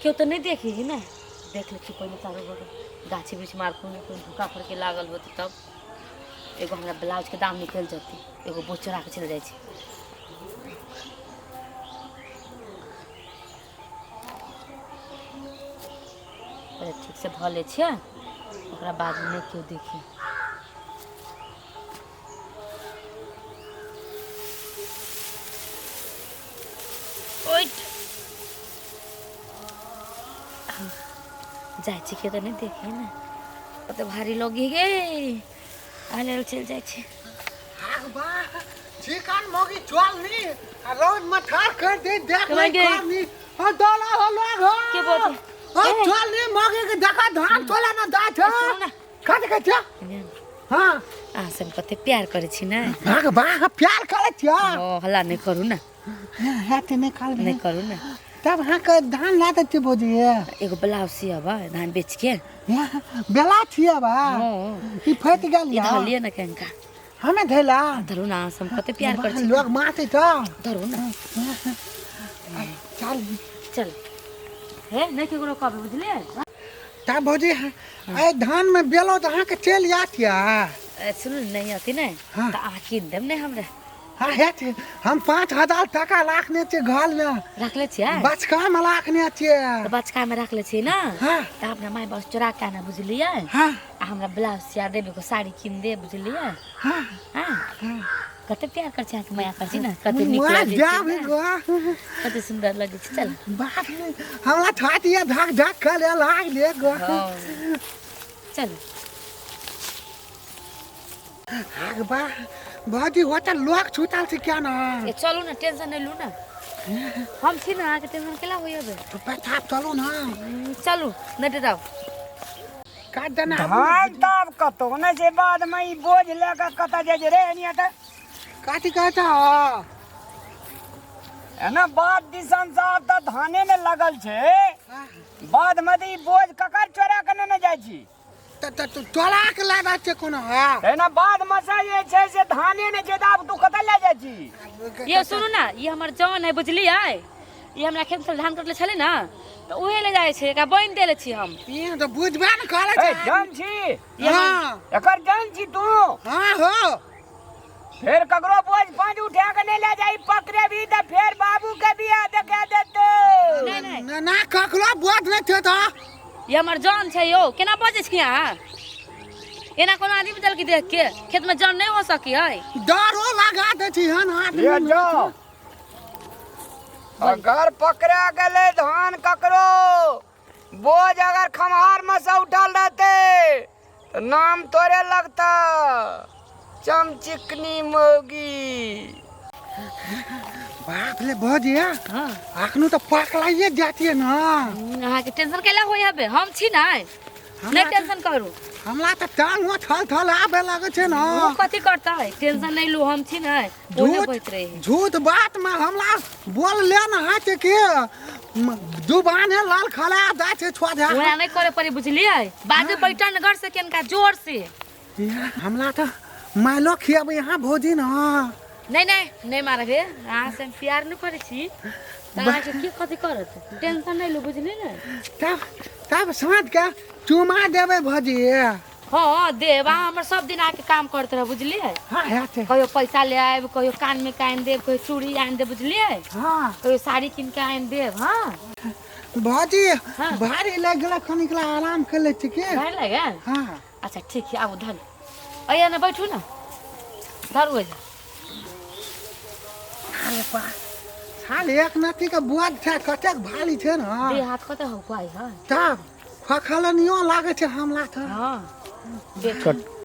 केओ तऽ नहि देखी है ने। देख लै छी पहिले चारू बगल गाछी वृक्ष मार कोनो कोनो भूखा फड़के लागल होतै, तब एगो हमरा ब्लाउजके दाम निकलि जेतै। एगो बोझ चोरा कऽ चलि जाइ छै। पहिले ठीकसँ धऽ लै छियै, ओकरा बादमे नहि केओ देखी। ओइ जाइ छी, के तऽ नहि देखे ने। कते भारी लगी गे, आले चलि जाइ छी। चिकन मौगी चल नी आ रोड में ठार कर दे, देख नहीं कर नी। हां दला हो लोग हो के बोल। हां चल नी मौगी के देखा, धान तोला ना दात हो कत कत। हां अहाँ सब कते प्यार करै छी ने। भाग भाग, प्यार करै छी। ओ हल्ला नहि करू ने। हेते नहि करबै, नहि करू ने। तब अहाँ के धान ला दै छियै भौजी? एगो ब्लाउज सियबै धान बेच के। बेला छियै बा। ई फटि गेल। ई धलियै ने कनिका। हमे धैला धरू ना, अहाँ सब कते प्यार करै छी। लोग मारतै तऽ धरू ना। चल चल हे, नहि केकरो कहबै, बुझलियै? तब भौजी एहि धान में बेलो तऽ अहाँके चलि आयत या? सुनू, नहि अथी नहि। हाँ। तऽ अहाँ कीन देब ने हमरा? हाँ हेत, हम 5000 टाका राखने छियै घरमे। रखले छियै? बचकामे राखने छियै। तऽ बचकामे रखले छियै ने? हाँ। तऽ अपना माय बाप चोरा के आना, बुझलियै? हाँ। आ हमरा ब्लाउज सिया देब, एगो साड़ी कीन देब, बुझलियै? हाँ। हाँ, कते प्यार करै छी अहाँके, माया करै छी ने, कते नीक वाह, लगै छै जाब ने? गो। कते सुन्दर लगै छै, चल। बाप रे, हमरा छाती धक धक करे लागले गो। हाँ। चल। आग बा भौजी, होता लोक छूटल छै क्या ना? ए चलू ने, टेंशन नहीं लू ना, हम छी ना अहाँके, टेंशन केला होइए बे? तो पैसा चलू ना। चलू, नहि डराउ। काट देना। धान तब कतौ नहि छै, बादमे ई बोझ लए कऽ कतऽ जाइ छै रे? एनिया तऽ कथी कहै छ? एना बाध दिसन से आब तऽ धाने ने लगल छै। बाधमे तऽ ई बोझ ककर चोरा कऽ नेने जाइ छी? तऽ तोरा के लादा छै कोनो? हाँ एना बाधमे से जे छै से धाने ने छै, तऽ आब तू कतऽ लए जाइ छी? ये सुनू ना, ई हमर जन है, बुझलियै? ई हमरा खेत से धान कटले छलै ना, तऽ उहे ले जाइ छै। एकरा बान्हि देले छी हम। ई तऽ बुझबे ने करै ए छै। जन छी? ई हमर हाँ। एकर जन छी तू? हाँ हो। फेर ककरो बोझ पाँच उठा के नहीं ले जाई, पकड़े भी तऽ फेर बाबू के बियाह देखा देतौ। नहीं नहीं। ना ना, ककरो बोझ नहि छै तऽ। ई हमर जन छै यौ, केना बजै छी अहाँ एना? कोनो आदमी बदल के देख के खेत में जन नहीं हो सकी है। डरो लगा दै छी हन आदमी। ये जाओ, अगर पकड़ा गेलै धान ककरो बोझ अगर खमहार में से उठल रहते तऽ नाम तोरे लगता चमचिकनी मौगी। बाप रे भौजी। हाँ। अखनो तऽ पकड़ाइए जातिए ना। अहाँके टेंशन केला होइ हबे, हम छी ने। हमरा नहि टेंशन करू। हमरा तऽ टांग में थल थल आबे लगै छै ना। ओ कथी करतै, टेंशन नहीं लू, हम छी ने। ओ नहि झूठ बजैत रही। झूठ बात में हमरा बोल ले ना है के जुबान है लाल खला जाइ छै छोड़ जा। ओना नहि करे पड़े, बुझलियै? बाजू बैठन घर से केनका जोर से। हमरा तऽ माइलो खियाबै यहाँ भौजी ना। नहीं नहीं, नहीं मारबे। अहाँ से हम प्यार नहीं करै छी तऽ अहाँके के कथी करत? टेंशन नहीं लू, बुझली ने? तब तब साँझ के चुमा देबै भौजी। हाँ देब। अहाँ हमर सब दिन आके काम करते रह, बुझलियै? हाँ हेतै। कहियो पैसा ले आयब, कहियो कान में के आनि देब, कहियो चूड़ी आनि देब, बुझलियै? हाँ। कहियो साड़ी कीन के आनि देब। हाँ। भौजी। हाँ। भारी लागि गेलै, कनिक ला आराम कर लै छी के। भारी लागि गेल? हाँ। अच्छा ठीक है, आबू धरू। अइया ने बैठू ने, धरू अइया। अरे बा साल एक नती के बोझ छै, कतेक भारी छै ने। देह हाथ कते हौकाइ है। तब खखलनियो लागै छै हमरा तऽ। हाँ, देखू।